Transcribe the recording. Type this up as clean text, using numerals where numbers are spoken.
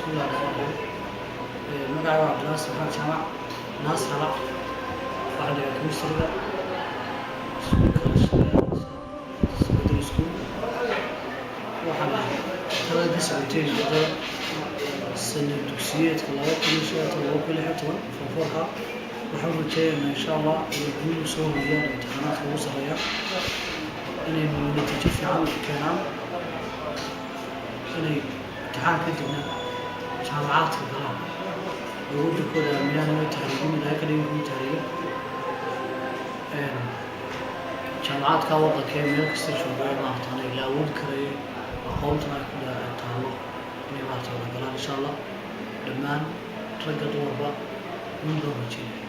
Bismillahi raxmaan raxiim. Magacayga waa Cabdinaasir Maxamed Jaamac Naasir Halac. Waxaan dhigaa chemistryga iskuulka secondary school. Waxaan ahay talada ka socoteen ardada sanad dugsiyeedka 2015, 2016, form fourka. Waxaan rajeynaynaa, insha Allah, inay guul soo hoyaan imtixaanaadka ugu sarreeya, inay natiijo fiican keenaan, inay imtixaan kadibna jaamacaadka galaan oo waddankooda aaminaan, inay tahriibin. Ilaahay ka dhigin kuwii tahriiba. Jaamacaadka waddanka ee meel kasta jooga, maaragtaan, la awoodi karayo, aqoontana ay ku taallo, inay, maarata, wada galaan, insha Allah. Dhammaan ragga dumarba guul baan rajeynaya.